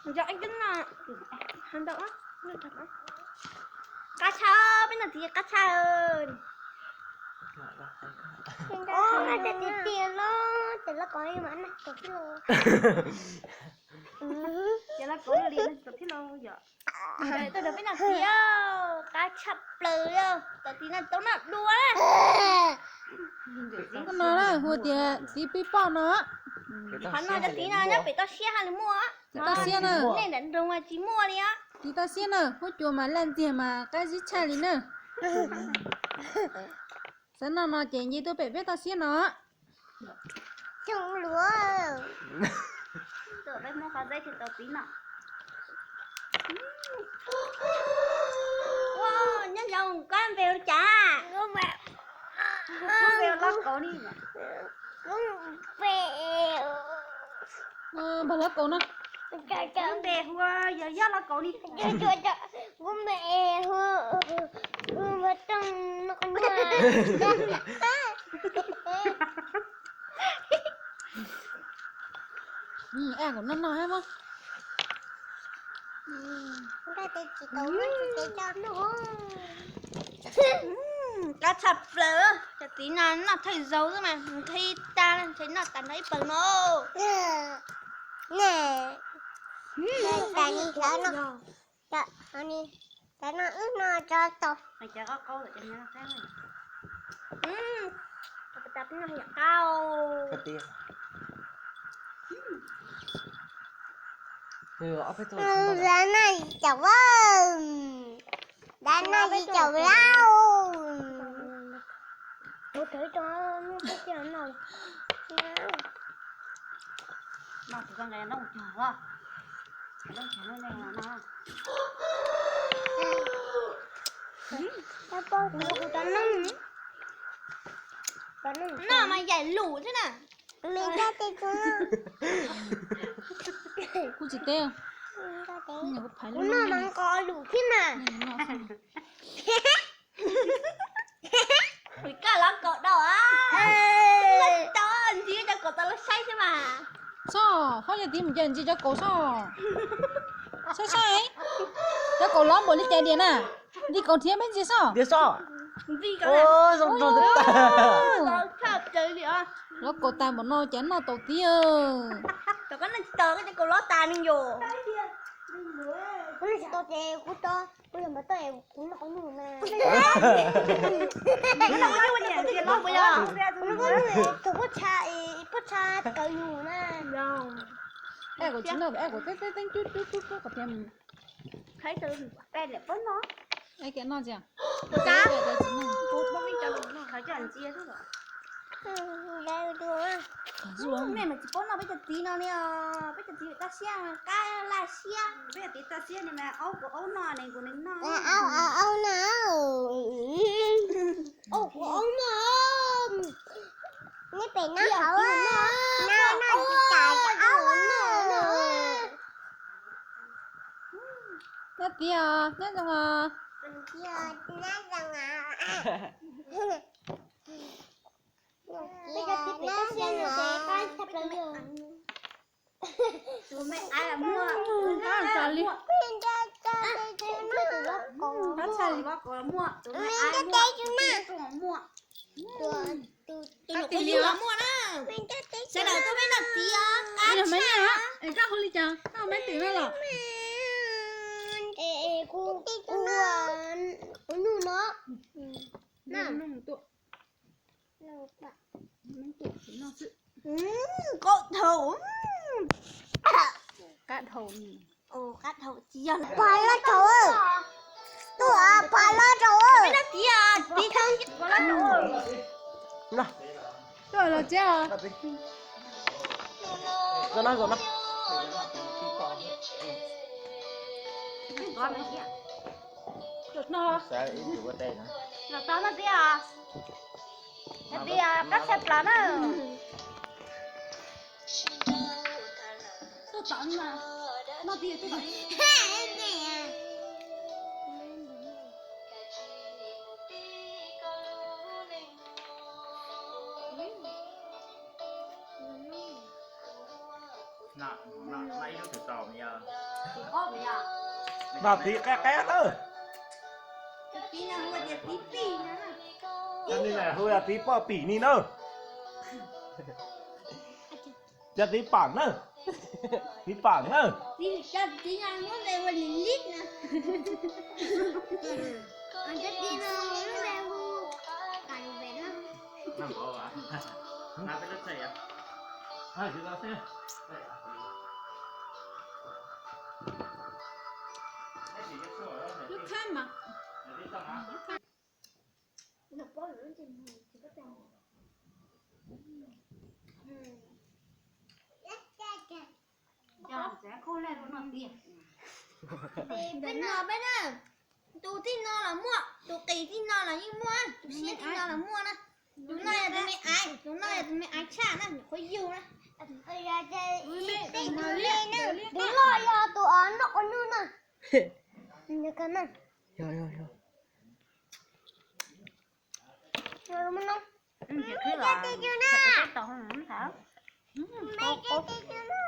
Nco ib tug no, qab tshaj, peb noj txiv qab tshaj. Tiag tiag los ces los kov li mas noj tau thiab los. Ces los kov li noj tau thiab los yom. Tuaj nrog peb noj txiv, qab tshaj plaws li. Cov txiv no tau noj dua. Koj no na hu tias txiv pib poj no. Qhov no cov txiv no nyob pem toj siab haj li muaj. Txiv toj siab na. Nej ntawm nroog mas tsis muaj li os. Txiv toj siab na, huab cua mas laj ntxiag mas qab zib tshaj li na. Xav noj no ces nce tuaj pem peb toj siab no. Coob luaj. Tuaj peb muab qhov zeb tsis tau txiv no. Ua, nyob zoo koj npe hu cas? Koj npe los kaus ni. Npawg los kaus no. Npe hu yog Yob los kaus ni. Kuv npe hu Npawg Tooj no. Kuv noj noj hab mog. Qab tshaj plaws, cov txiv no noj thawj zaug xwb mas nqhis tag, ntshe noj tas nrho ib pawg no. Cov no wb noj tso tau. Dab noj yim caum, dab noj yim caum lauj. Noj mas yaim lus thiab na. Kuv tsis teb. Kuv noj mas nqos lus thiab na. Koj los kaus dau a. Ntxiv cov kaus tau los saib thiab mas. Txhob, koj yog txiv mus ces ntxiv cov kaus txhob. Saib saib, cov kaus lov npaum li cas diam na. Ntxiv kaus thiab peb ntxiv txhob. Ntxiv kaus. Lov kaus tas npaum no cas noj tau tiag. Tom koj noj tsis tau koj cov kaus lov tas ne yom. Kuv noj tsis tau ces kuv tso, kuv yog npawg toj es kuv noj qhov nyuj na. Kuv noj qhov nyuj es kuv tsis lov puas yog? Kuv noj qhov nyuj es tsuas pob tsha, pob tsha kawg nyuj na. Es kuv tsis noj, es kuv teeb teeb teeb cub cub cub cub kom tiag. Qhov ib tug peb lawm pob no. Es kev noj tsis? Kuv tas. Kuv pob peb cov no qhov coj ntxiag xwb. Mej mas tsis paub noj peb cov txiv no li os, peb cov txiv toj siab, qab laj siab. Peb cov txiv toj siab ni mas aub kuv aub noj ne kuv neeg noj. Aub, aub, aub noj. Aub kuv aub noj. Neb pem noj hauv, noj noj tsis tas aub noj. Nyob txiv os, nyob zoo os. Nyob zoo os. Peb cov txiv pem toj siab no ces qab tshaj plaws li. Tus me aiv los muaj, tus me aiv los muaj, tus lov kaus los muaj, tus me aiv muaj, tus me rooj los muaj, tus nyuam qhuav yug los muaj na. Sawv daws tuaj peb noj txiv os, qab tshaj. Es koj hu li cas? Koj hu maiv twm no los? Kuv, kuv, kuv nyuj no. Qab dhau, qab dhau tsis yog pog loj rau, tuaj pog loj rau. Peb noj txiv, txiv, pog loj rau. Tuaj los txiv os. Los tau no txiv os. Txiv os, qab tshaj plaws na. Tuaj tom no, noj txiv tuaj tom. Mas txiv qab qab na. Hu tias txiv poj pim ni na. Cov txiv pam na. Txiv pam na. Peb no peb na, tus tij no los muaj, tus qis tij no los yeej muaj, tus siab tij no los muaj na. Tus no yog tus me aiv, tus no yog tus me aiv tshaj na, nyuam qhuav yug na. Tus loj yog tus noj qos nug na.